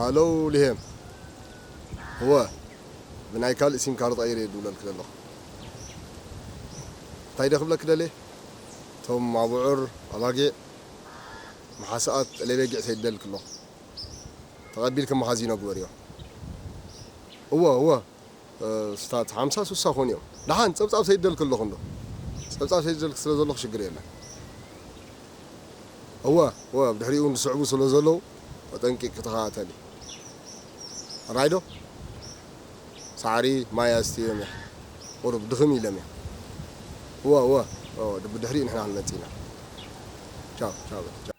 ኣሎ ልሄም። እወ፣ ብናይ ካልእ ሲም ካርድ ቀይረ እየ ድውለልኪ ዘለኹ። እንታይ ደ ክብለኪ ደልየ? እቶም ኣቡዑር፣ ኣባጊዕ፣ መሓስኣት፣ ጠለይ በጊዕ ሰይደልኪ ኣለኹ። ተቐቢልኪ መኻዚኖ ግበርዮ። እወ፣ እወ፣ እ፣ ስታት ሓምሳ ሱሳ ኮን እዮም። ደሓን ጸብጻብ ሰይደልኪ ኣለኹ እንዶ። ጸብጻብ ሰይደልኪ ስለ ዘለኹ ሽግር የለን። እወ፣ እወ፣ ብድሕሪኡ እውን ዝስዕቡ ስለ ዘለዉ፣ ተጠንቂቕኪ ተኸታተሊ። ራይዶ? ሳዕሪ፣ ማይ ኣስትዮም እየ። ቁሩብ ድኽም ኢሎም እዮም። እወ፣ እወ፣ እወ፣ ብድሕሪኡ ንሕና ክንመጽእ ኢና። ቻው፣ ቻው፣ ቻው።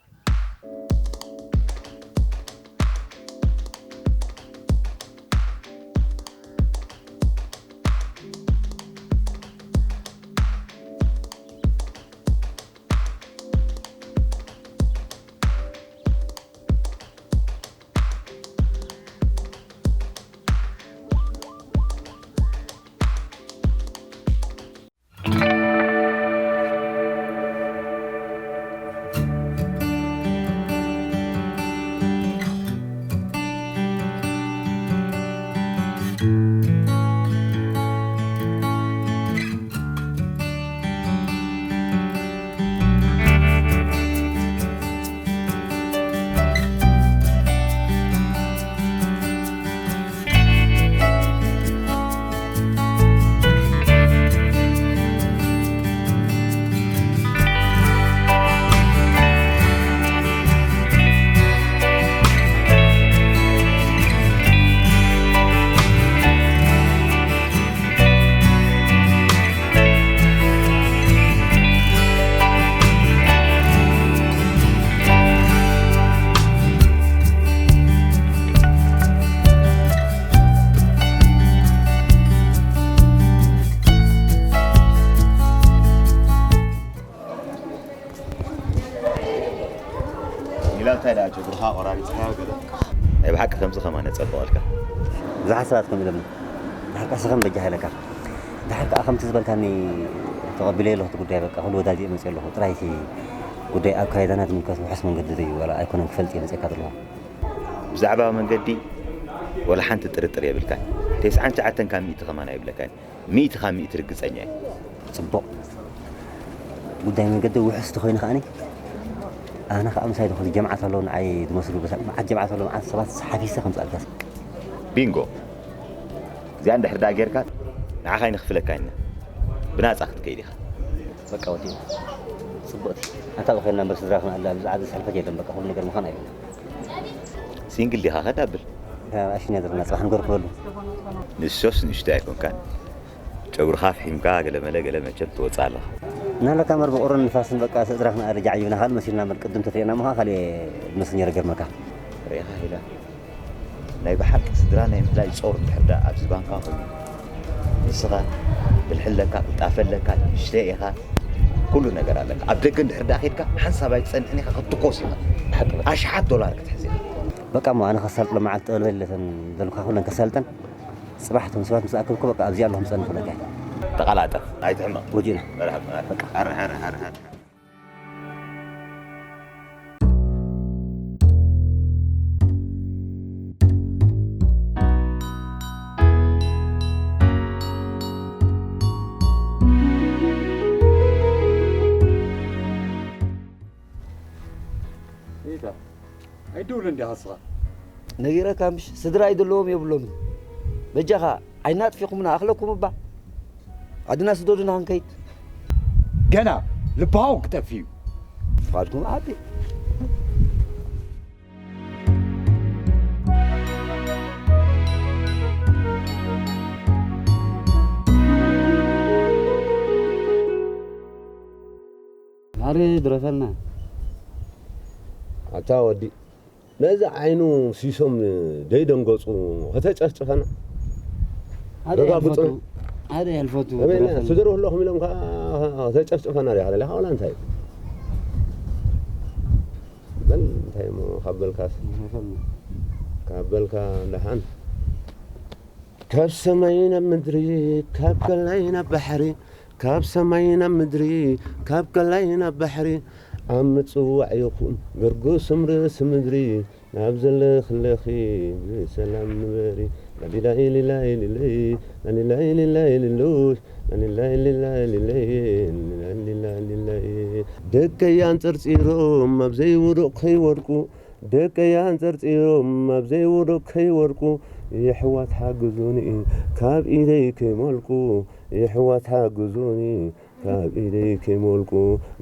ኢላ እንታይ ደኣ ጨጉርኻ ቆራሪጽካ ገለ? ናይ ብሓቂ ከምዚ ከማን የጸብቐልካ። ብዙሓት ሰባት ከም ኢሎምኒ። ድሓር ከኣ ሰኸን በጃኻ ኢለካ። ድሓር ከኣ ከምቲ ዝበልካኒ ተቐቢለዮ ኣለኹ እቲ ጉዳይ፣ በቃ፣ ኩሉ ወዳዲኡ መጺአ ኣለኹ። ጥራይ እቲ ጉዳይ ኣካይዳና ዝምልከት ውሑስ መንገዲ ዘዩ ዋላ ኣይኮነን ክፈልጥ እየ መጺአካ ዘለኹ። ብዛዕባ መንገዲ ወላ ሓንቲ ጥርጥር የብልካን። ተስዓን ትሽዓተን ካብ ሚእቲ ከማን ኣይብለካን። ሚእቲ ካብ ሚእቲ ርግጸኛ እየ። ጽቡቕ። ጉዳይ መንገዲ ውሑስ እንተኾይኑ ከኣኒ፣ ኣነ ከኣ ምሳይ ዝኾኑ ጀምዓት ኣለዉ ንዓይ ዝመስሉ፣ በሳ-፣ መዓት ጀምዓት ኣለዉ፣ መዓት ሰባት ሓፊሰ ከምጽኣልካስ። ቢንጎ። እዚኣ እንድሕር ደኣ ጌርካ፣ ንዓኻ ኣይንኽፍለካን ኢና። ብናጻ ክትከይድ ኢኻ። በቃ ወዲእና። ጽቡቕቲ። ኣንታ ብኸይድና እምበር ስድራ ክንኣላ፣ ኣብዚ ዓዲ ሕልፈት የለን። በቃ ኩሉ ነገር ምዃን ኣይብልን። ሲንግል ዲኻ? ከዳብል። ኣሽኛ ዘለና ጽባሕ ንገር ክበሉ። ንሶስ ንእሽቶ ኣይኮንካን። ጨጉርኻ ፍሒምካ ገለመለ ገለ መቸም ትወጽእ ኣለኻ። እናለካ እምበር ብቑርን ንፋስን በቃ ስድራ ክንኣለ ጃዕጅብና ካልእ መሲልና እምበር ቅድም ተትሪእና ምዃን ካልእ መስል ነይረ ገርመካ። ርኢኻ ኢላ። ናይ ብሓቂ ስድራ ናይ ምድላይ ጾር እንድሕር ደኣ ኣብ ዝባንካ ኮይኑ፣ ንስኻ ብልሒ ኣለካ፣ ቅልጣፈ ኣለካ፣ ንእሽተይ ኢኻ፣ ኩሉ ነገር ኣለካ። ኣብ ደገ እንድሕር ደኣ ኬድካ ሓንሳብ ኣይትጸንሕን ኢኻ፣ ክትትኮስ ኢኻ። ሓቂ በል። ኣሽሓት ዶላር ክትሕዝ ኢኻ። በቃ እሞ ኣነ ከሳልጦ መዓልቲ ጠበል በል፣ እተን ዘልካ ኩለን ከሳልጠን። ጽባሕ እቶም ሰባት ምስ ኣከብኩ በቃ ኣብዚኣ ኣለኹም ጸንሑ በቃ። ተቐላጠፍ፣ ኣይትሕመቕ። ወዲእና። መርሓባ፣ መርሓባ። በቃ። ኣረ፣ ኣረ፣ ኣረ፣ ኣረ። ኢታ፣ ኣይትደውልን ዲኻ ንስኻ? ነጊረካ ምሽ፣ ስድራ ኣይደለዎም የብሎምን። በጃኻ፣ ዓይና ኣጥፊኹምና፣ ኣኽለኩም እባ። ዓድና ስደዱና ክንከይድ። ገና ልብኻ እውን ክጠፍእ እዩ። ፍቓድኩም ዓቢ። ማሪ ድረፈልና። ኣታ ወዲ፣ ነዚ ዓይኑ ሲሶም ደይደንገጹ ከተጨፍጭፈና? ሓደ ረጋግጹ። ኣልፈቱ፣ ሓደ ኣልፈቱ ኣበይ ድረፈልና። ስድርኡ ኣለኹም ኢሎም ከኣ ከተጨፍጭፈና ዲኻ ደሊኻ ዋላ እንታይ? በል እንታይ እሞ ካብ በልካስ? ካብ በልካ ደሓን። ካብ ሰማይ ናብ ምድሪ፣ ካብ ቀላይ ናብ ባሕሪ፣ ካብ ሰማይ ናብ ምድሪ፣ ካብ ቀላይ ናብ ባሕሪ፣ ኣብ ምጽዋዕ ይኹን ብርጉስም ርእሲ ምድሪ፣ ናብ ዘለኽለኺ ብሰላም ንበሪ። ላሊላይ ሊላይ ሊለይ፣ ላሊላይ ሊላይ ሊሎይ፣ ላሊላይ ሊላይ ሊለይ፣ ላሊላይ ሊላይ። ደቀይ ኣንጸርጺሮም ኣብ ዘይውዱቕ ከይወድቁ፣ ደቀይ ኣንጸርጺሮም ኣብ ዘይውዱቕ ከይወድቁ፣ የሕዋት ሓግዙኒ ካብ ኢደይ ከይመልቁ፣ የሕዋት ሓግዙኒ ካብ ኢደይ ከይመልቁ።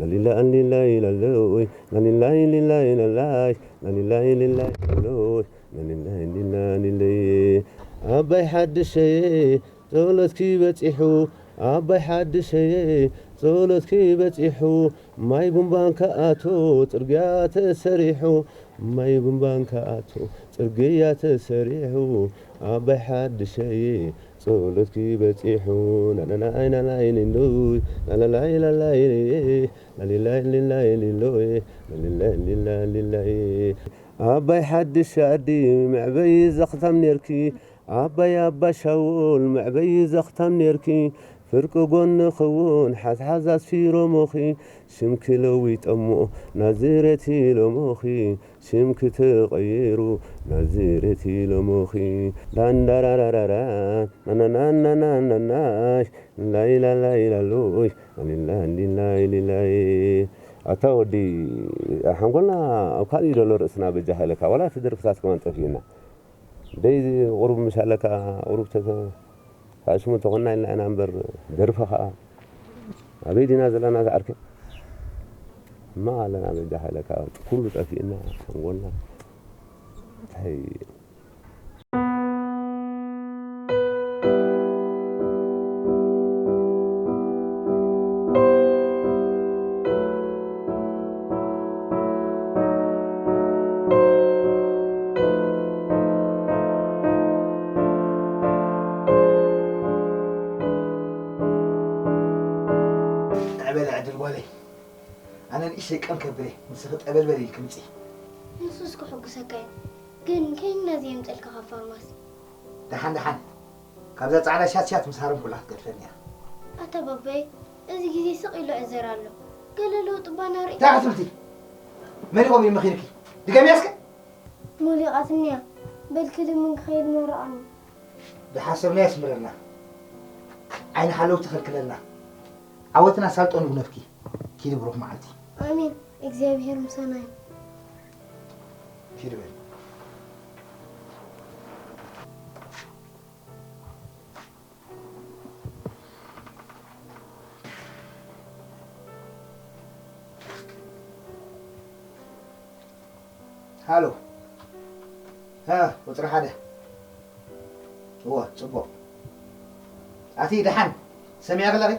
ላሊላ ሊላይ ላሎይ፣ ላሊላይ ሊላይ ላላይ፣ ላሊላይ ሊላይ ላሎይ፣ ላሊላይ ሊላ ሊለይ። ኣባይ ሓድሸየ ጸሎትኪ በጺሑ፣ ኣባይ ሓድሸየ ጸሎትኪ በጺሑ፣ ማይ ቡምባን ከኣቶ ጽርግያ ተሰሪሑ፣ ማይ ቡምባን ከኣቶ ጽርግያ ተሰሪሑ፣ ኣባይ ሓድሸየ ጸሎትኪ በጺሑ፣ ናናናይ ናናይ ሊሎይ፣ ላላላይ ላላይ ሊሎይ፣ ላሊላይ ሊላይ ሊሎይ፣ ላሊላይ ሊላ ሊላይ። ኣባይ ሓድሽ ኣዲ መዕበዪ ዘኽታም ኔርኪ፣ ኣባይ ኣባ ሻውል መዕበዪ ዘኽታም ኔርኪ፣ ፍርቂ ጎንኺ እውን ሓዝሓዝ ኣስፊሮሞኺ፣ ሽምኪ ለዊጠሞ ናዝሬት ኢሎሞኺ፣ ሽምኪ ተቐይሩ ናዝሬት ኢሎሞኺ። ዳንዳራራራራ ናናናናናናሽ ላይላ ላይላ ሎሽ ላሊላ ሊላይ ሊላይ። ኣታ ወዲ ሓንጎልና ኣብ ካልእ እዩ ዘሎ ርእስና በጃ ሃለካ ዋላ እቲ ደርፍታት ከማን ጠፊእና። ደይ ቁሩብ ምሽ ኣለካ ቁሩብ ተተ ካብ ሽሙ ተኾንና ኢልና ኢና እምበር ደርፊ ኸኣ ኣበይ ዲና ዘለና ዝዓርከ? እማ ኣለና በጃ ሃለካ ኩሉ ጠፊእና ሓንጎልና እንታይ ጠበል ዕድል ጓለይ፣ ኣነ ንእሽተይ ቀም ከብለ ንስኺ ጠበል በል ኢልኪ ምጺ። ንሱስ ክሕጉሰካ እዩ፣ ግን ከይና ዘየምጸልካ ካብ ፋርማሲ። ደሓን ደሓን፣ ካብዛ ጻዕዳ ሻትሻት ምስ ሃረምኩላ ክትገድፈኒ እያ። ኣታ ባባይ፣ እዚ ግዜ ስቕ ኢሉ ዕዘር ኣሎ። ገለ ለውጢ ባና ርኢ። እንታይ ክትብልቲ? መሪቖም እዩ መኺንኪ። ድገምያ እስከ። ሞሊቓትኒ እያ። በል ክልምን ክኸይድ መርቓኒ። ዝሓሰብና የስምረልና። ዓይኒ ሓለውቲ ከልክለልና። ዓወትና ሳልጦ ንጉነፍኪ። ኪዲ ብሩኽ መዓልቲ። ኣሜን። እግዚኣብሔር ምሳና እዩ። ኪዲ በል። ሃሎ። ሃ፣ ቁጽሪ ሓደ። እወ፣ ጽቡቕ። ኣቲ ደሓን፣ ሰሚዐ ከለኺ?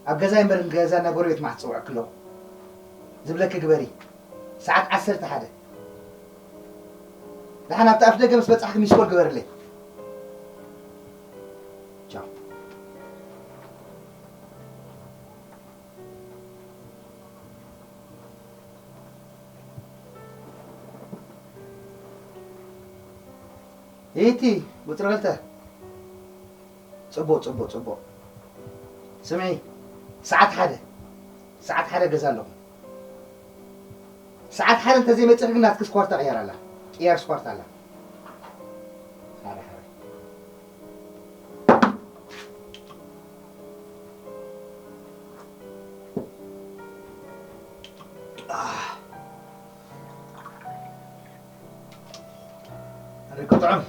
ኣብ ገዛይ እምበር ገዛ እና ጎረቤት ማሕ ጽውዕኪ ኣለኹ። ዝብለኪ ግበሪ። ሰዓት ዓሰርተ ሓደ። ደሓን ኣብቲ ኣፍ ደገ ምስ በጻሕኪ ሚስኮል ግበርለይ። ቻው። ኢቲ ቁጽሪ ክልተ። ጽቡቕ፣ ጽቡቕ፣ ጽቡቕ። ስምዒ፣ ሰዓት ሓደ፣ ሰዓት ሓደ ገዛ ኣለኹ። ሰዓት ሓደ እንተዘይመጺኺ ግን ናትኪ ስኳርታ ቅያር ኣላ። ቅያር ስኳርታ ኣላ። ሓራይ፣ ሓራይ። ኣረ ክጥዑም።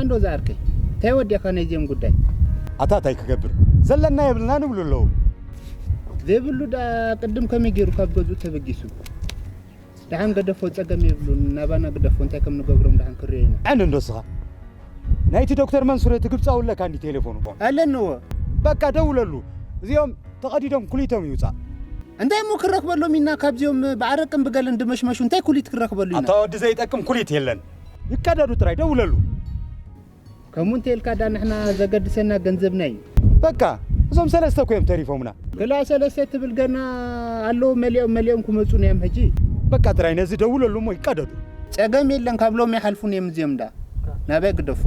እንዶ ዝኣርከይ እንታይ ወዲኻ ናይዚኦም ጉዳይ? ኣታ እንታይ ክገብር? ዘለና የብልና ንብሉ ኣለዉ። ዘይብሉ ደኣ ቅድም ከመይ ገይሩ ካብ ገዝኡ ተበጊሱ? ደሓን ገደፎ፣ ጸገም የብሉን፣ ናባና ግደፎ፣ እንታይ ከም ንገብሮም ደሓን ክርእዮ ኢና። ዕን እንዶ ስኻ። ናይቲ ዶክተር መንሱር እቲ ግብጻዊ ኣለካ እንዲ ቴሌፎኑ? ኣለንዎ። በቃ ደውለሉ። እዚኦም ተቐዲዶም ኩሊቶም ይውጻእ። እንታይ እሞ ክረኽበሎም ኢና ካብዚኦም ብዓረቅን ብገለን ድመሽመሹ እንታይ ኩሊት ክረኽበሉ ኢና? ኣታ ወዲ ዘይጠቅም ኩሊት የለን። ይቀደዱ ጥራይ ደውለሉ። ከምኡ እንተ ኢልካ ዳ ንሕና ዘገድሰና ገንዘብና እዩ። በቃ እዞም ሰለስተ እኮ እዮም ተሪፎምና። ክላ ሰለስተ ትብል ገና ኣለዉ መሊኦም መሊኦም ክመጹ እዮም ሕጂ። በቃ ጥራይ ነዚ ደውለሉ እሞ ይቀደዱ። ጸገም የለን ካብ ሎም ይሓልፉን እዮም እዚኦም ዳ ናበይ ግደፎ።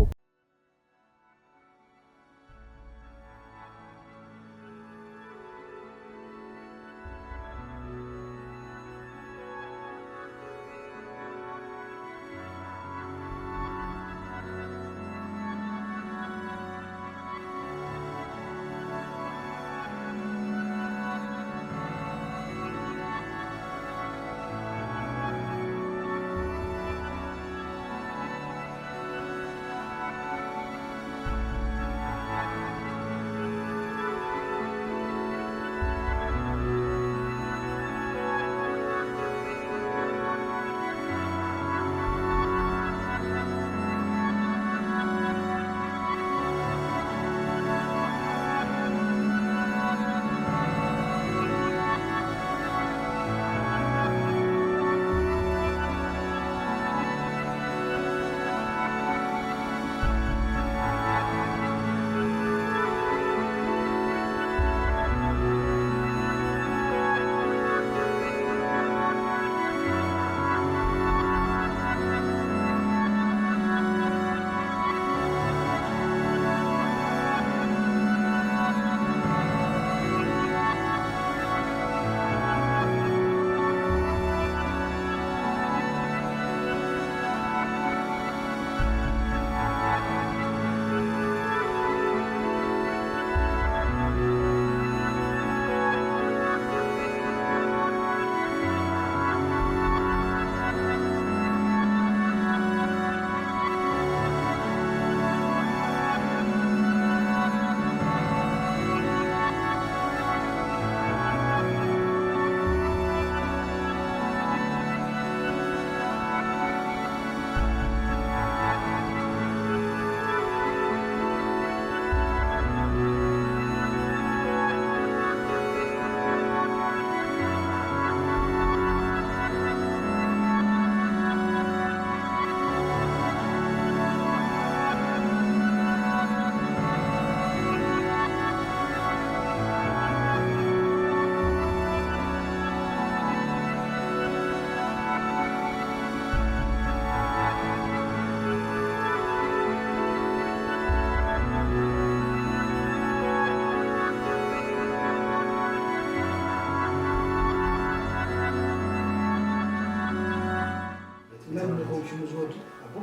መን ይኸውን ሽሙ ዝወዱ ኣቦ?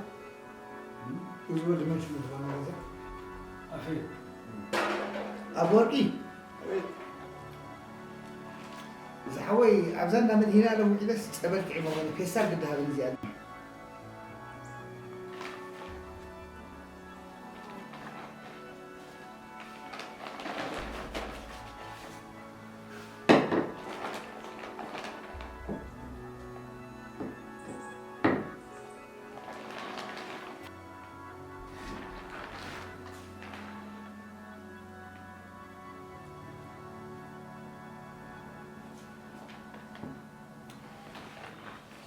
እዚ ወዲ መን ሽሙ ዝኾነ ገዛ? ኣፌ። ኣቦ ወርቂ። ዝሓወይ ኣብዛ እንዳ መድሂና ሎም ውዒለስ ጸበል ጥዒሞ ኾነ ፌስታል ግዲ ሃበኒ እዚኣ።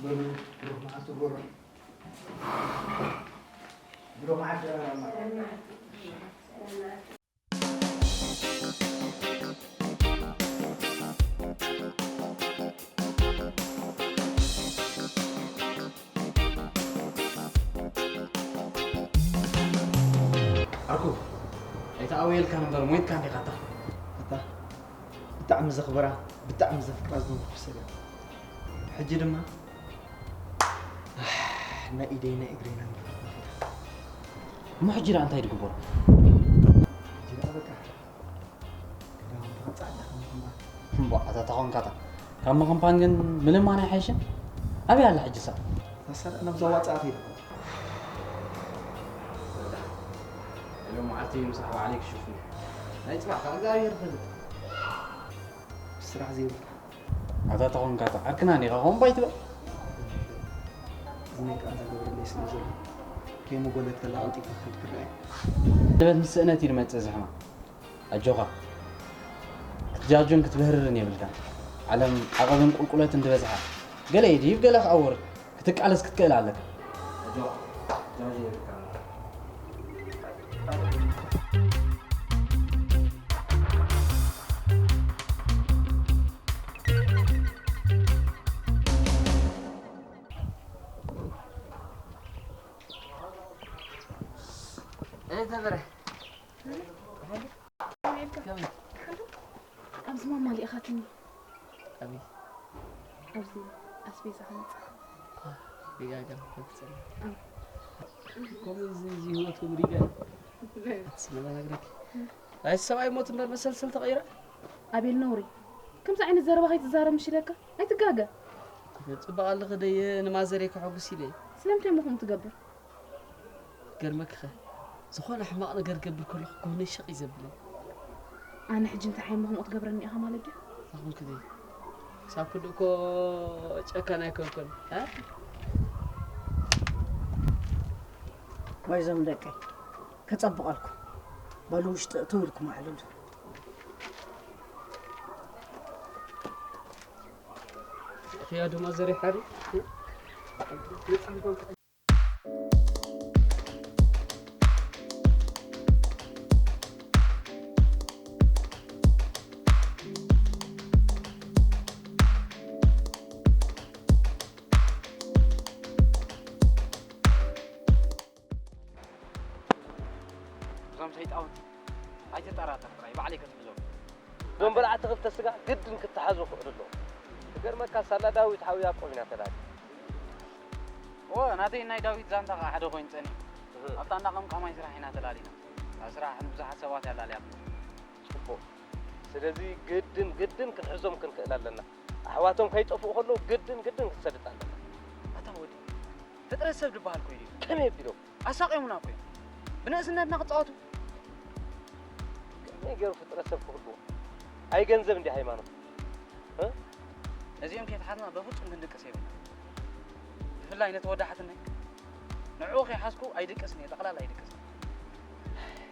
በሉ፣ ብሩኽ መዓልቲ ጎርዕ። ብሩኽ መዓልቲ። ኣኩ፣ ኣይተኣወየልካን እምበር ሞይትካ እንዲኻ ኣታ። ኣታ፣ ብጣዕሚ ዘኽብራ፣ ብጣዕሚ ዘፍቅራ ዝነበርኩ ሰብ እያ። ሕጂ ድማ ኣሕ፣ ናይ ኢደይ ናይ እግረይ ናይ ምፍርና ኸይዳ። እሞ ሕጂ ደኣ እንታይ ድግበሩ? ሕጂ ደኣ በቃ ክዳውንቲ ኸጻዕዳ ከም ምኽንባር። እምቧ፣ ኣታ ተኾንካታ። ካብ ምኽንፋን ግን ምልማን ኣይሓይሽን? ኣበይ ኣላ ሕጂ እሳ? እሳ ደኣ ናብ ዘዋጽኣት ኢላ። ሎም መዓልቲ ምሳሕ ባዕለይ ክሽፍን። ናይ ጽባሕ ከኣ እግዚኣብሔር ይፈልጥ። ስራሕ ዘይብልካ። ኣታ ተኾንካ እታ ዓርክና ዲኻ ከምኡ ባይ ትብል? እዝነይ ከኣ ተገብረለይ ስለ ዘሎ፣ ከይመጎለት ከላ ቀልጢፈ ክኸይድ ክረኣየ። ንበት ምስ ስእነት እዩ ዝመጽእ እዚ ሕማም። ኣጆኻ። ክትጃጁን ክትብህርርን የብልካን። ዓለም ዓቐብን ቁልቁለትን ዝበዝሓ። ገለ ይድይብ፣ ገለ ከኣ ወርድ። ክትቃለስ ክትክእል ኣለካ። ኣጆኻ። ጃጅ የብልካን። እህ፣ ተበረ። ከመይ? ኣብዚ ማማ ልኢኻትኒ። ኣበይ? ኣብዚ ኣስቤዛ ክመጽእ። ሪጋ ገና ተፈጸመ። ከምኡ እዚ፣ እዚ ህይወት ከም ሪጋ። ኣትስነ መናግረኪ። ናይ ሰብኣይ ሞት እምበር መሰልሰል ተቐይራ? ኣቤል ነውሪ። ከምዚ ዓይነት ዘረባ ከይትዛረብ ምሽ ኢለካ? ኣይትጋገ። ጽቡቕ ኣለኺ ደየ ንማዘረይ ከሐጉስ ኢለ። ስለምንታይ እሞ ከምኡ ትገብር? ገርመክኸ፣ ዝኾነ ሕማቕ ነገር ገብር ከለኹ ጎነይ ሸቕ እዩ ዘብለኒ። ኣነ ሕጂ እንታይ ሓይሞ ከምኡ ትገብረኒ ኢኻ ማለት ድዩ? ኣኹም ክደይ። ክሳብ ክንድኡ እኮ ጨካን ኣይኮንኩን፣ እ? ወይ እዞም ደቀይ፣ ከጸብቐልኩም። በሉ ውሽጢ እትው ኢልኩም ኣዕልሉ። እኽያ ድማ ዘሪሓ ድዩ? እዞም ሰይጣውንቲ ኣይትጠራጠር ጥራይ፣ ባዕለይ ከትሕዞም። እዞም በላዕቲ ክልተ ስጋ ግድን ክተሓዙ ክኽእሉ ኣለዎም። ክገርመካ ሳላ ዳዊት ሓውያ ቆሚና ተላሊ። እወ፣ ናተይ ናይ ዳዊት ዛንታ ከዓ ሓደ ኮይኑ ጸኒሑ። እህ። ኣብታ እንዳ ቀምቃማይ ስራሕ ኢና ተላሊና። ኣብ ስራሕ ንብዙሓት ሰባት ያላልያ። ጽቡቕ። ስለዚ ግድን፣ ግድን ክንሕዞም ክንክእል ኣለና። ኣሕዋቶም ከይጠፍኡ ከለዉ ግድን፣ ግድን ክንሰልጥ ኣለና። ኣታ ወዲ፣ ፍጥረት ሰብ ዝበሃል ኮይኑ እዩ። ከመይ ኣቢሎም? ኣሳቒሙና እኮ እዮም። ብንእስነትና ክጻወቱ። ከመይ ገይሩ ፍጥረት ሰብ ክህልዎ? ኣይ ገንዘብ እንዲ ሃይማኖት? እ? ነዚኦም ከይተሓዝና በፍጹም ክንድቅስ የብልና። ብፍላይ ነቲ ወዲ ሓትነይ። ንዕኡ ከይሓዝኩ ኣይድቅስን እየ፣ ጠቕላላ ኣይድቅስን።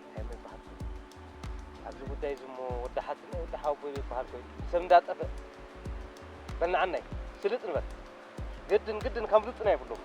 እንታይ ይበሃል? ኣብዚ ጉዳይ እዚ እሞ ወዲ ሓትነይ፣ ወዲ ሓወቦይ ይበሃል ኮይኑ። ሰብ እንዳጠፍእ። በል ንዓናይ፣ ስልጥ ንበል። ግድን፣ ግድን ከም ዝጥና የብሎም።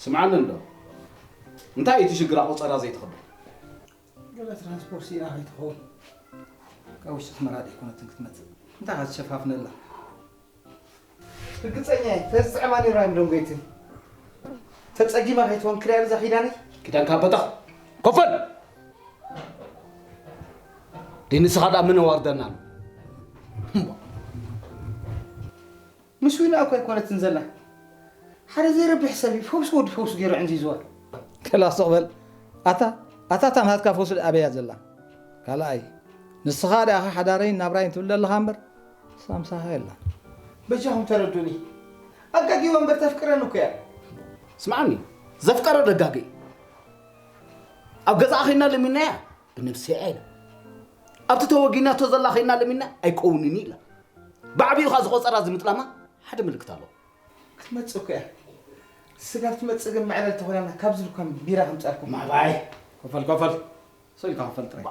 ስምዓኒ እንዶ፣ እንታይ እዩ እቲ ሽግራ ቆጸራ ዘይትኽብል? ገለ ትራንስፖርት ስኢና ከይትኸውን። ካብ ውሽጢ ኣስመራ ደይኮነትን ክትመጽእ። እንታይ ኢኻ ትሸፋፍነላ? ርግጸኛ እየ፣ ተዝጥዕማ ነይራ እዮም ደንጎይቲ። ተጸጊማ ከይትኾን ክዳን እዛ ኪዳነይ? ኪዳን ካበታ? ኮፈል! ደይ ንስኻ ደኣ መን ኣዋርደና ኣሎ? እምቧ። ምስ ዊና እኮ ኣይኮነትን ዘላ። ሓደ ዘይረብሕ ሰብ እዩ፣ ፈውሲ ወዲ ፈውሲ ገይሩ ዕንዚዝዋ። ከላ ስቕ በል። ኣታ፣ ኣታ እታ ናትካ ፈውሲ ኣበያ ዘላ? ካልኣይ፣ ንስኻ ደኣ ሓዳረይን ናብራይን ትብል ዘለኻ እምበር፣ ሳምሳኻ የላ። በጃኹም ተረዱኒ። ኣጋጊዋ እምበር ተፍቅረኒ እኮ እያ። ስምዓኒ፣ ዘፍቀረ ደጋጊ። ኣብ ገዛኣ ኸይና ለሚናያ፣ ብነብሰይ ኣይላ። ኣብቲ ተወጊናቶ ዘላ ኸይና ለሚና፣ ኣይከውንን ኢላ። ብዓቢኡ ኸኣ ዝቖጸራ ዝምጥላማ ሓደ ምልክት ኣሎ። ክትመጽእ እኮ እያ። ስጋብ ትመጽእ ግን መዕለል ተኾነና፣ ካብ ዝልኳም ቢራ ከምጻልኩም። ማባይ። ኮፈል፣ ኮፈል። ሰው ኢልካ ክፈል ጥራይ።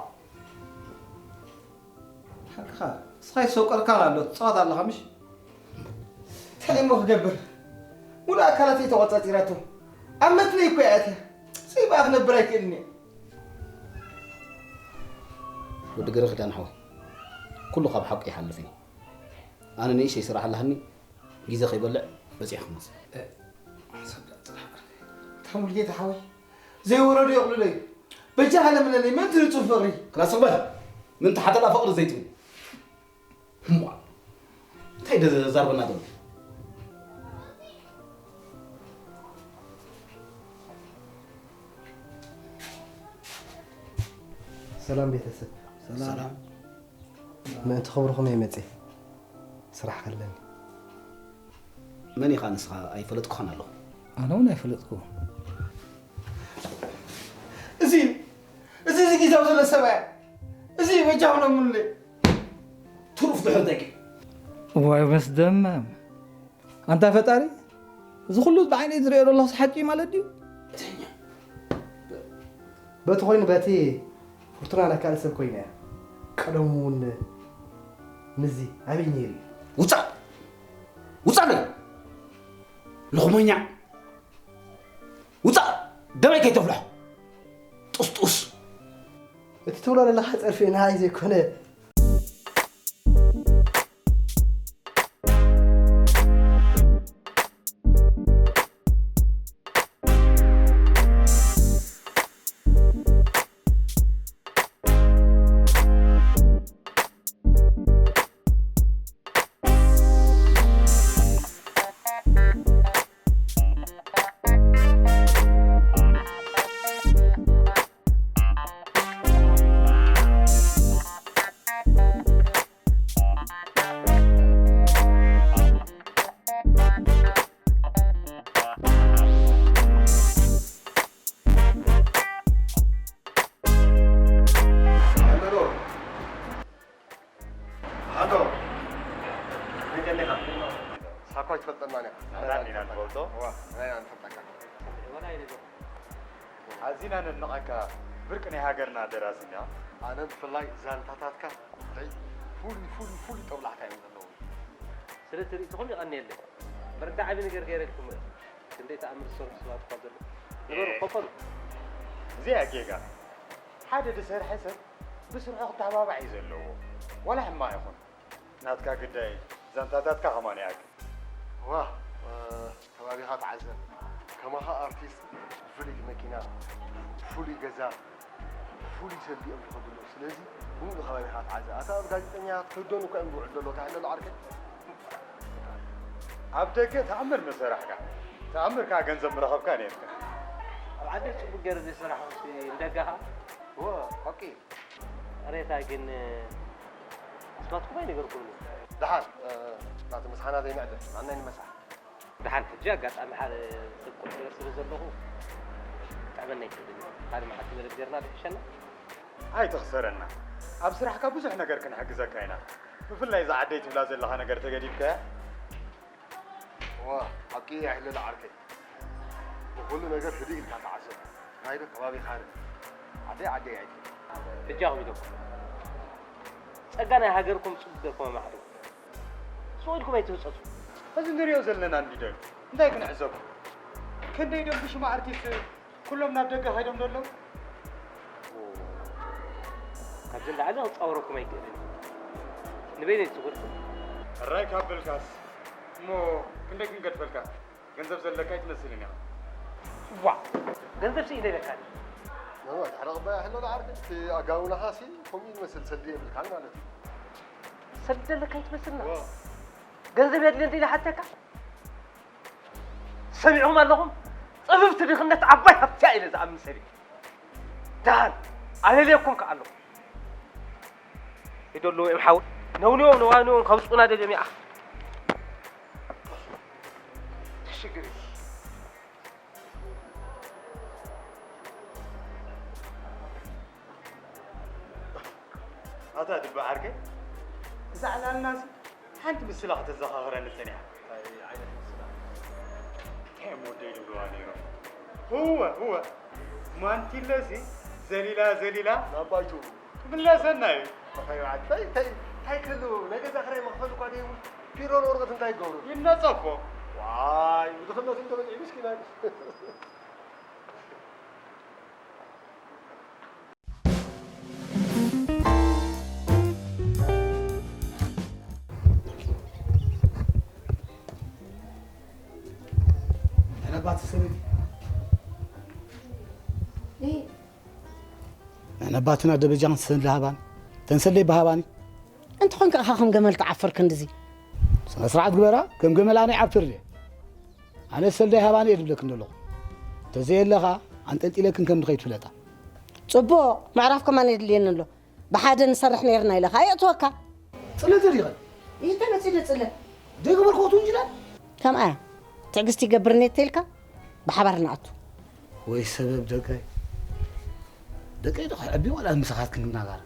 ሓቅኻ። ንስኻ ይሰውቀልካ ኣሎ ትጻወት ኣለኻ ምሽ? እንታይ እሞ ክገብር? ሙሉእ ኣካላተይ ተቖጻጺራቶ። ኣብ መትለይ እኮ እያ ኣትያ። ዘይብኣ ክነብር ኣይክእልን እየ። ወዲ ገረ ኪዳን ሓወይ፣ ኩሉ ካብ ሓቁ ይሓልፍ እዩ። ኣነ ንእሽተይ ስራሕ ኣለሃኒ፣ ግዜ ከይበልዕ በጺሐ ክመጽእ። ሓሳብ ደኣ ጽናሕ ዓርከይ። እታ ሙሉጌታ ሓወይ፣ ዘይወረዶ የቕልሎ እዩ። በጃኻ ለምነለይ፣ መን ትንጹህ ፍቕሪ? ክላስ በል። ምን ተሓተላ ፍቕሪ ዘይትብል። እሞ እንታይ ደ-፣ ዛርበና ዘሎ? ሰላም ቤተሰብ። ሰላም። ምእንቲ ክብርኹም እየ መፅየ። ስራሕ ኣለኒ። መን ኢኻ ንስኻ? ኣይፈለጥኩኻን ኣለኹ። ኣነ እውን ኣይፈለጥኩ። እዚ እዩ፣ እዚ፣ እዚ ግዛው ዘሎ ሰብኣይ። እዚ እዩ፣ በጃኹም ለምኑለይ። ትሩፍ ድሕር ደቂ። ዋይ መስደመም። ኣንታ ፈጣሪ፣ እዚ ኩሉ ብዓይነይ ዝሪኦ ዘለኹስ ሓቂ ማለት ድዩ? በቲ ኮይኑ በቲ ፍርቱና ነካል ሰብ ኮይና እያ። ቀደሙ እውን ምዚ ኣበይ ነይሩ እዩ? ውፃእ! ውፃእ! ልኹመኛ! ውፃእ! ደመይ ከይተፍልሖ! ጥስጡስ! እቲ ትብሎ ዘለኻ ፀርፊ ንዓይ ዘይኮነ። ኣንተ ዶ? ኣንተ ዶ? ሳኳ ይትፈልጠና ኒኻ። ኣታ እንዲና ንፈልጦ? እዋ፣ ናይ ኣንፈልጠካ። ኣዚና ነድንቐካ ብርቂ ናይ ሃገርና ደራሲ ኢና። ኣነ ብፍላይ ዛንታታትካ እንታይ ፍሉይ፣ ፍሉይ፣ ፍሉይ ጦብላሕታ እዮም ዘለዉ። ስለ ትርኢትኹም የቐንየለይ። እምበር እንታይ ዓቢ ነገር ገይረ ኢልኩም? ክንደይ ተኣምር ዝሰርሑ ሰባት እኳ ዘለዉ። ንገሩ፣ ኤ። ኮፈሉ። እዚኣ ጌጋ። ሓደ ዝሰርሐ ሰብ ብስርሑ ክተባባዕ እዩ ዘለዎ። ዋላ ሕማቕ ይኹን። ናትካ ግዳይ ዛንታታትካ ከማን ይኣክል። ዋ፣ እ፣ ከባቢኻ ተዓዘብ። ከማኻ ኣርቲስት ብፍልይቲ መኪና፣ ብፍሉይ ገዛ፣ ብፍሉይ ሰብ እዮም ዝኸዱ ኣለዉ። ስለዚ ብምሉእ ከባቢኻ ተዓዘብ። ኣታ ኣብ ጋዜጠኛ ትህዶን እኮ እዮም ዝውዕሉ ዘለዉ። እንታይ ኣሎ ዓርከይ? ኣብ ደገ ተኣምር ምሰራሕካ፣ ተኣምር ከኣ ገንዘብ ምረኸብካ ነይርካ። ኣብ ዓዲ ጽቡቕ ገይረ ዘይሰራሕኩሲ ንደገ ኸኣ? እወ፣ ሓቂ እዩ። ቅሬታ ግን ኣስማትኩም ኣይነገርኩምን። ደሓን፣ እ፣ ናቲ ምሳሕና ዘይንዕድል፣ ናናይ ንመሳሕ። ደሓን፣ ሕጂ ኣጋጣሚ ሓደ ሰብ ቁልፊ ገር ስለ ዘለኹ፣ ክጥዕመና ኣይክእልን እዩ። ካልእ መዓልቲ መደብ ጌርና ዶ ይሕሸና? ኣይትኽሰረና። ኣብ ስራሕካ ብዙሕ ነገር ክንሕግዘካ ኢና። ብፍላይ እዛ ዓደይ ትብላ ዘለኻ ነገር ተገዲፍካያ? እዋ፣ ሓቂ ኣይሕለል ዓርከይ። ንኹሉ ነገር ህድእ ኢልካ ተዓዘብ። ናይዶ ከባቢኻ ርእ። ዓደይ ዓደይ ኣይትበል። በጃኹም ኢለኩም። ጸጋ ናይ ሃገርኩም ጽቡቕ ጌርኩም ኣማዕድዉ። ስቕ ኢልኩም ኣይትህጸጹ። እዚ ንሪኦ ዘለና እንዲዶ እዩ? እንታይ ክንዕዘቡ? ክንደይ ደንብሽማ ኣርቲስት ኩሎም ናብ ደገ ከይዶም ዶ ኣለዉ? ካብዚ ንላዕሊ ክጻወረኩም ኣይክእልን። ንበይነይ ዝጎድኩም። ሕራይ ካብ በልካስ፣ እሞ ክንደይ ክንገድፈልካ? ገንዘብ ዘለካ ኣይትመስልን ኢኻ። ዋ! ገንዘብ ስኢነ ኢለካ ድየ? ናዋ፣ ድሕሪ ቅባይ ኣሕለሎ ዓርከይ፣ እቲ ኣጋውናኻሲ ከምኡ ይመስል፣ ሰልዲ የብልካን ማለት እዩ። ሰልዲ ዘለካ ኣይትመስልና? ዋ! ገንዘብ የድልየኒ ኢለ ሓተካ? ሰሚዕኹም ኣለኹም? ጽብብቲ ድኽነት ዓባይ ሃብቲ እያ ኢለ ዝኣምን ሰብ እየ። ደሓን ኣለልየኩም ከኣ ኣለኹ። ይደልዎ እዮም ሓው። ነውንዮም ነዋንዮም ከውጽኡና ደልዮም ይኣኽ። ሽግር እዩ። ኣታ ድባ ዓርከይ፣ እዛ ዕላልናሲ ሓንቲ ምስላ ከተዘኻኽረኒ ጸኒሓ። እንታይ ዓይነት ምስላ? እንታይ እሞ ወደይ ዝብልዋ ነይሮም? እወ፣ እወ። ማንቲለሲ ዘሊላ፣ ዘሊላ ናብ ባይቱ ክምለሰና እዩ። ተኸይባዓት፣ ተይ፣ ተይ። እንታይ ክህሉ፣ ናይ ገዛ ክራይ መኽፈሊ እኳ ዘይብሉ፣ ፒሮን ወረቐት እንታይ ይገብሩ? ይነጸፎ። ዋይ፣ ብድኽነት እንዶ በጺሑ ምስኪናይ። መሕነባቲ ሰበይቲ። እይ። መሕነባትና ደበጃን ሰንድ ሃባን፣ ተንሰለይ በሃባኒ። እንተኾንካ ኢኻ ከም ገመል ትዓፍር ክንድዚ። ስነ ስርዓት ግበራ፣ ከም ገመል ኣነ ይዓፍር ድየ? ኣነ ሰልዳይ ሃባኒ እየ ዝብለክን ዘለኹ። እንተዘየለኻ፣ ኣንጠልጢለክን ከም ንኸይድ ፍለጣ። ጽቡቕ፣ ምዕራፍ ከማን የድልየኒ ኣሎ። ብሓደ ንሰርሕ ነይርና ኢለኻ፣ ኣየእትወካ። ጽለ ተሪኸ። ይህተ መጺ ደጽለ። ደይ ገበርክዎ ትውንጅላል? ከምኣ እያ። ትዕግስቲ ይገብር ነይ ተልካ፣ ብሓባር ንኣቱ። ወይ ሰበብ ደቀይ። ደቀይ ዶ ክዕቢ ዋላ ምሳኻት ክንናጋር?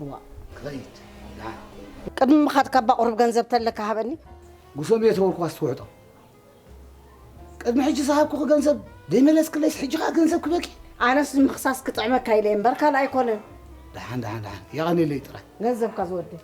እዋ። ክኸይድ። ደሓን። ቅድሚ ምኻድ ካባ ቁሩብ ገንዘብ ተለካ ሃበኒ። ጉሶም እየ ተበልኩ ኣስትውሕጦ። ቅድሚ ሕጂ ዝሃብኩኺ ገንዘብ ዘይመለስክለይስ ሕጂ ኸኣ ገንዘብ ክበኪ? ኣነስ ምኽሳስ ክጥዕመካ ኢለ እየ እምበር ካልእ ኣይኮነን። ደሓን፣ ደሓን፣ ደሓን። የቐንየለይ ጥራይ። ገንዘብካ ዝወደይ።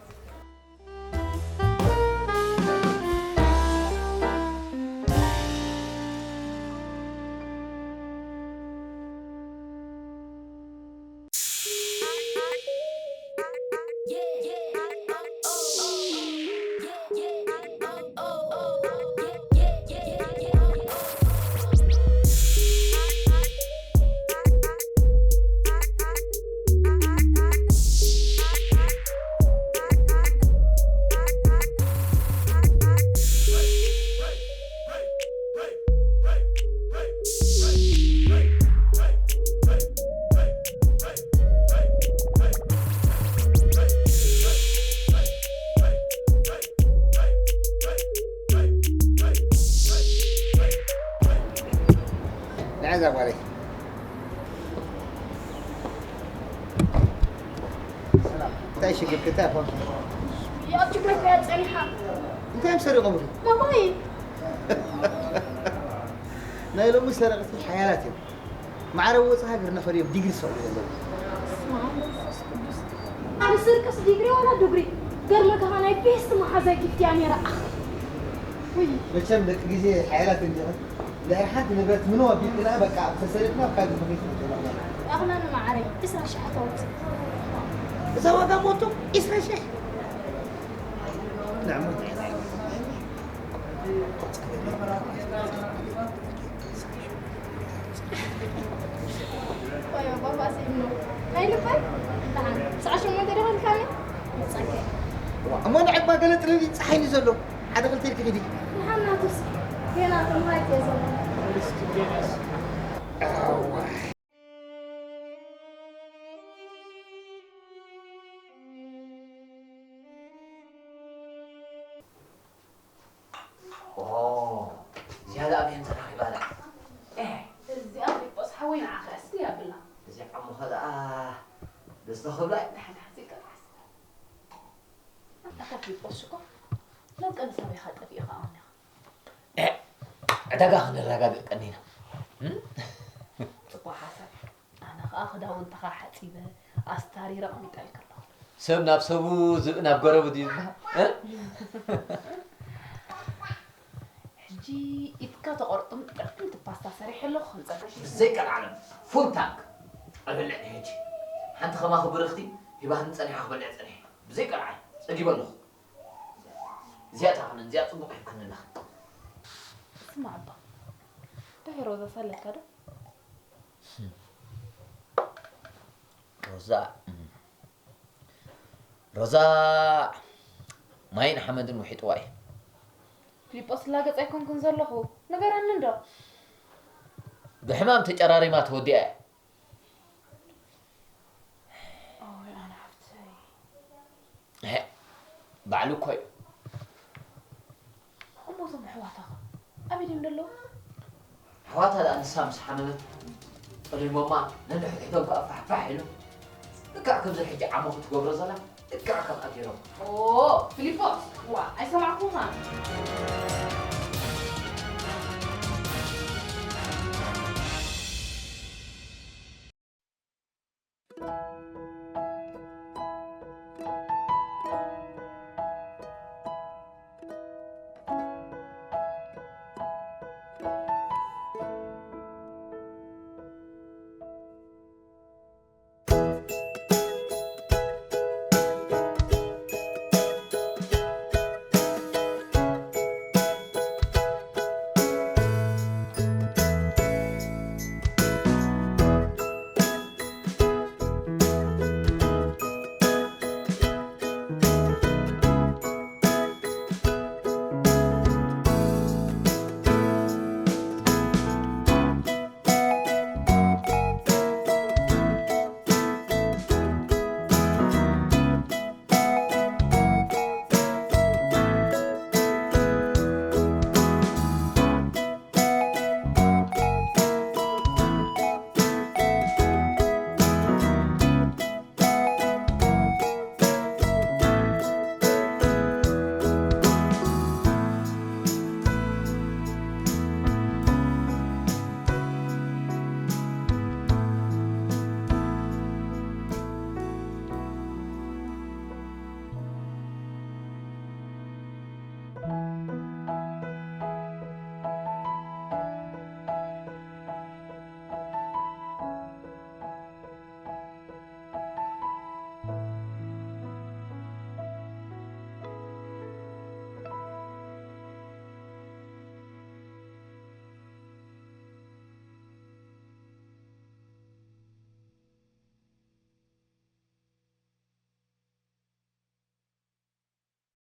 ንዓይ እዛ ጓለይ። ሰላም። እንታይ ሽግርኪ? እንታይ ኮንኪ? ኣብ ችግር እኮ እያ ጸኒሓ። እንታይ እዮም ሰሪቖምኺ? ማማይ። ናይ ሎሚ ሰረቕቲ ሓያላት እዮም። ማዕረ ወጻኢ ሃገር እናኸዱ እዮም ዲግሪ ዝሰቕሉ ዘለዉ። በስመ ኣብ መንፈስ ቅዱስ። ንስርቅስ ዲግሪ ዋላ ዱግሪ? ገርመካ ናይ ቤስት መሓዛይ ጊፍት እያ ነይራ። ኣኽ። ውይ። መቸም ደቂ ግዜ ሓያላት እንዲኹም። ድሕሪ ሓንቲ ንብረት ምንም ኣቢልክና በቃ ተሰሪቕና ኣብ ካልእ መኸይድ ንጥሎ። ኣኽናን ማዕረይ ዕስራ ሽሕ ተውፅእ። እዛ ዋጋ ሞቶ ዕስራ ሽሕ። ንዕሞት ቆይ፣ ባባ ሲኖ። ናይ ልባይ? ደሓን። ሰዓት ሸሞንተ ዶ ኮንካኒ? ንጸገ። ዋ፣ እሞ ንዕባ ገለ ጥልል ጸሓይኒ ዘሎ። ሓደ ክልተ ኢልኪ ኪዲ። ንሓናቱስ ገና ትምሃይት እየ ዘሎ። ኦ፣ ዝያዳ ኣብየን ተራኺባ ኣላ። ኤህ፣ እዚኣ ፊልጶስ ሓወይ ንዓኻ እያ ስዲ ኣብላ። እዚኣ እሞ ኸኣ ደስታ ኸብላ እያ። ደሓን፣ ደሓን፣ ዘይቀጥዓስ። ኣንታ ኸ ፊልጶስ ሽኮር፣ ናብ ቀንዲ ሰበይኻ ጠፊእኻ ኣሁን ኢኻ። ኤህ፣ ዕዳጋ ኽንረጋግእ ቀኒና። እም? ጽቡቕ ሓሳብ። ኣነ ኸኣ ክዳውንትኻ ሓጺበ፣ ኣስታሪረ ኣቐሚጠልካ ኣለኹ። ሰብ ናብ ሰቡ፣ ዝብኢ ናብ ገረቡ ድዩ ዝበሃል? እ? ሕጂ ኢድካ ተቖርጥም ጥርጥም ፓስታ ሰሪሐ ኣለኹ፣ ክንጸግሽ። ብዘይ ቀልዓለም፣ ፉል ታንክ። እበልዕ ሕጂ። ሓንቲ ኸማኺ ብርኽቲ ሂባትኒ ጸኒሓ ክበልዕ ጸኒሐ። ብዘይ ቀልዓለም፣ ጸጊበ ኣለኹ። እዚኣ ትኣኽልን፣ እዚኣ ጽቡቕ ሂብክኒ ኣለኺ። ስማዕ እባ፣ እንታይ ሮዛ ሳለካ ዶ? ሮዛ፣ ሮዛ ማይን ሓመድን ውሒጥዋ እዩ። ፊሊጶስ፣ ላገጽ ኣይኮንኩን ዘለኹ። ንገረኒ እንዶ። ብሕማም ተጨራሪማ ተወዲኣ እያ። ኣወይ፣ ኣነ ሓፍተይ። እሄ፣ ባዕሉ እኮ እዩ። እሞ እዞም ኣሕዋታ ኸ ኣበይ ድዮም ዘለዉ? ኣሕዋታ ደኣ ንሳ ምስ ሓመመት ጠሊሞማ ነንሕድሕዶም ከኣ ፋሕፋሕ ኢሉ። ልክዕ ከምዚ ሕጂ ዓሞ ክትገብሮ ዘላ ልክዕ ከምኣ ገይሮም። ኦ፣ ፊሊጶስ፣ ዋ፣ ኣይሰማዕኩኻን።